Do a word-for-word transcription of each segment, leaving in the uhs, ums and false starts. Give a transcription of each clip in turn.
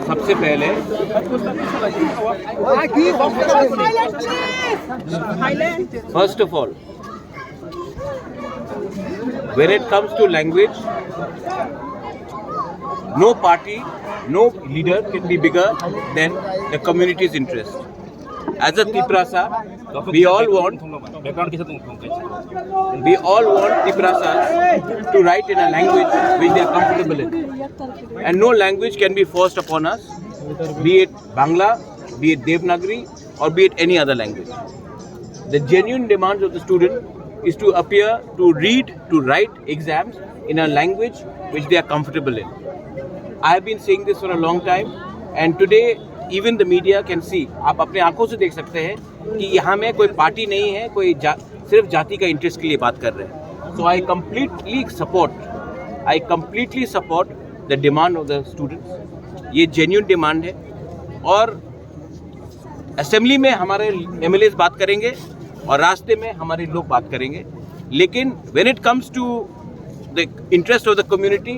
सबसे पहले, first of all, when it comes to language, no party, no leader can be bigger than the community's interest. As a Tiprasa, we all want, we all want Tiprasas to write in a language which they are comfortable in. And no language can be forced upon us, be it Bangla, be it Devanagari, or be it any other language. The genuine demands of the student is to appear, to read, to write exams in a language which they are comfortable in. I have been saying this for a long time, and today even the media can see, आप अपने आंखों से देख सकते हैं कि यहाँ में कोई पार्टी नहीं है, कोई जा, सिर्फ जाति का इंटरेस्ट के लिए बात कर रहे हैं। So I completely support, I completely support the demand of the students. ये जेन्यून डिमांड है। और असेंबली में हमारे एमएलए बात करेंगे और रास्ते में हमारे लोग बात करेंगे, लेकिन when it comes to the interest of the community,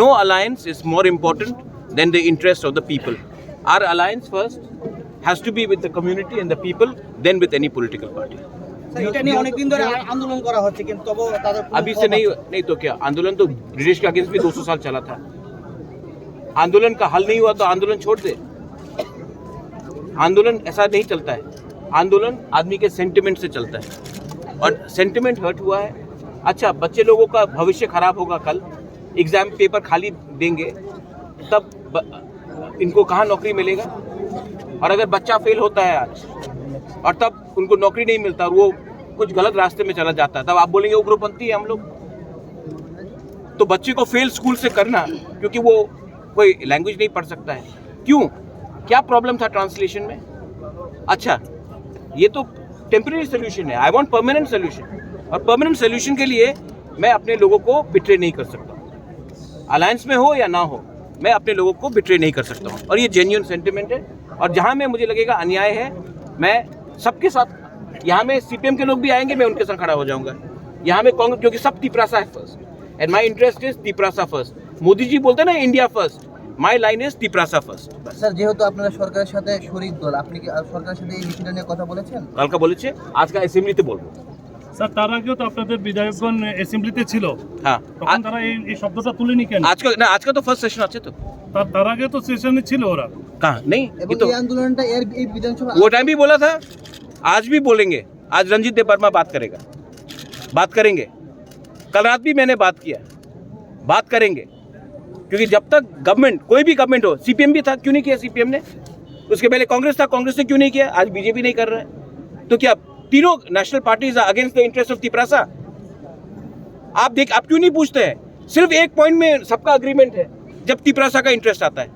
no alliance is more important than the interest of the people. Our alliance first has to be with the community and the people, then with any political party. Sir, এটা নিয়ে অনেকদিন ধরে আ- আন্দোলন করা হচ্ছে, কিন্তু তবুও তাদের কোনো अभी से ফল नहीं পাচ্ছে না। नहीं तो क्या, आंदोलन तो ब्रिटिश के अगेंस्ट भी दो सौ साल चला था। आंदोलन का हल नहीं हुआ तो आंदोलन छोड़ दे। आंदोलन ऐसा नहीं चलता है। आंदोलन आदमी के सेंटिमेंट से चलता है, और सेंटिमेंट हर्ट हुआ है। अच्छा, बच्चे लोगों का भविष्य खराब होगा, कल एग्जाम पेपर खाली देंगे, तब ब, इनको कहाँ नौकरी मिलेगा? और अगर बच्चा फेल होता है आज और तब उनको नौकरी नहीं मिलता और वो कुछ गलत रास्ते में चला जाता है, तब आप बोलेंगे उग्रपंथी है हम लोग। तो बच्चे को फेल स्कूल से करना, क्योंकि वो कोई लैंग्वेज नहीं पढ़ सकता है, क्यों? क्या प्रॉब्लम था ट्रांसलेशन में? अच्छा, ये तो टेम्परेरी सोल्यूशन है। I want permanent solution. और परमानेंट सोल्यूशन के लिए मैं अपने लोगों को बिट्रे नहीं कर सकता हूँ। अलायंस में हो या ना हो, मैं अपने लोगों को बिट्रे नहीं कर सकता हूँ। और ये जेन्यून सेंटिमेंट है। और जहाँ में मुझे लगेगा अन्याय है, मैं सबके साथ, यहाँ में सीपीएम के लोग भी आएंगे, मैं उनके साथ खड़ा हो जाऊंगा। यहाँ में कांग्रेस, क्योंकि सब तिपरासा है first, and my interest is Tiprasa first. Modi ji बोलते हैं ना, India first, my line is Tiprasa first. Sir, যেহেতু আপনারা সরকারের সাথে শরিক দল, আপনি কি আহ, সরকারের সাথে এই বিষয়টা নিয়ে কথা বলেছেন? কালকে বলেছে, আজকে অ্যাসেম্বলিতে বলবো। স্যার, তার আগেও তো আপনাদের বিধায়কগণ অ্যাসেম্বলিতে ছিল। হ্যাঁ। তখন তারা এই এই শব্দটা তুলেনি কেন? আজকে না, আজকে তো ফার্স্ট সেশন আছে তো। তার তার আগে তো সেশনে ছিল ওরা। कहाँ? नहीं, ये এবং तो এই আন্দোলনটা এর এই বিধানসভা वो टाइम भी बोला था, आज भी बोलेंगे। आज रंजीत देव वर्मा बात करेगा, बात करेंगे। कल रात भी मैंने बात किया, बात करेंगे। क्योंकि जब तक गवर्नमेंट, कोई भी गवर्नमेंट हो, सीपीएम भी था, क्यों नहीं किया सीपीएम ने? उसके पहले कांग्रेस था, कांग्रेस ने क्यों नहीं किया? आज बीजेपी नहीं कर रहा है। तो क्या तीनों national parties are against the interest of तिपरासा? आप देख, आप क्यों नहीं पूछते हैं? सिर्फ एक पॉइंट में सबका अग्रीमेंट है, जब तिपरासा का इंटरेस्ट आता है।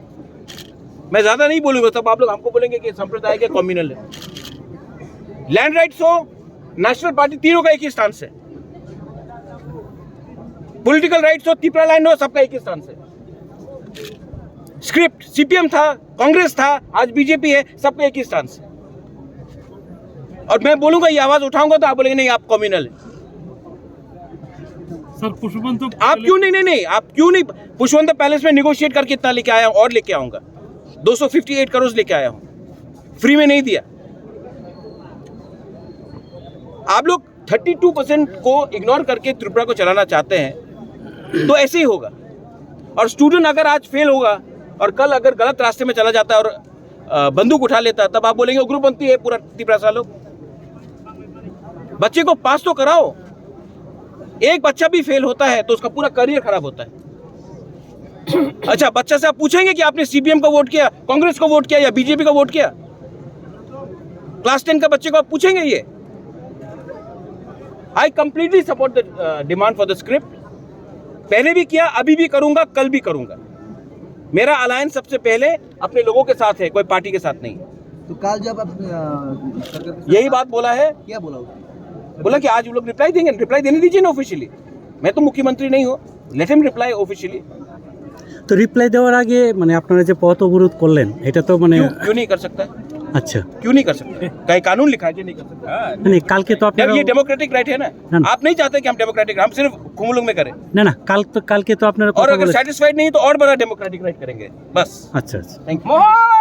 मैं ज्यादा नहीं बोलूंगा, तब आप लोग हमको बोलेंगे कि सांप्रदायिक है, कम्युनल है। लैंड राइट्स हो, नेशनल पार्टी, तीनों का एक ही स्टांस है। पॉलिटिकल राइट्स हो, तिपरा लैंड हो, सबका एक ही स्टांस है। स्क्रिप्ट सीपीएम था, कांग्रेस था, आज बीजेपी है, सबका एक ही स्टांस है। और मैं बोलूंगा, ये आवाज उठाऊंगा तो आप बोलेंगे नहीं, आप कम्युनल है। স্যার, পুষ্পবন্ত आप क्यों नहीं, नहीं, नहीं, आप क्यों नहीं? पुष्पवंत पैलेस में निगोशिएट करके इतना लेके आया हूँ और लेके आऊंगा। दो सौ फिफ्टी एट करोड़ लेके आया हूँ, फ्री में नहीं दिया। आप लोग थर्टी टू परसेंट को इग्नोर करके त्रिपुरा को चलाना चाहते हैं, तो ऐसे ही होगा। और स्टूडेंट अगर आज फेल होगा और कल अगर गलत रास्ते में चला जाता है और अ, बंदूक उठा लेता है, तब आप बोलेंगे उग्रपंथी है पूरा तिपरासा लोग। बच्चे को पास तो कराओ। एक बच्चा भी फेल होता है तो उसका पूरा करियर खराब होता है। अच्छा, बच्चा से आप पूछेंगे कि आपने सीपीएम को वोट किया, कांग्रेस को वोट किया या बीजेपी को वोट किया? क्लास टेन का बच्चे को आप पूछेंगे ये? I completely support the demand for the script। पहले भी किया, अभी भी करूंगा, कल भी करूंगा। मेरा अलायंस सबसे पहले अपने लोगों के साथ है, कोई पार्टी के साथ नहीं। तो कल जब आप अ, सरकार के साथ यही बात बोला है, क्या बोला उसने? बोला कि आज वो लोग रिप्लाई देंगे। रिप्लाई देने दीजिए ना ऑफिशियली, मैं तो मुख्यमंत्री नहीं हूँ। Let him reply officially। তো রিপ্লাই দেওয়ার আগে মানে আপনারা যে পথ অবরোধ করলেন, এটা তো মানে क्यों क्यों नहीं कर सकता? আচ্ছা। क्यों नहीं कर सकते? कहीं कानून लिखा है कि नहीं कर सकते? नहीं, কালকে তো जब আপনারা ये डेमोक्रेटिक राइट है ना, ना, ना। आप नहीं चाहते कि हम डेमोक्रेटिक, हम सिर्फ खुमुलुंग में करें। না, না, কাল তো, কালকে তো আপনারা और কথা अगर বলেছেন। सेटिस्फाइड नहीं तो और बड़ा डेमोक्रेटिक राइट करेंगे। बस। আচ্ছা, আচ্ছা। Thank you.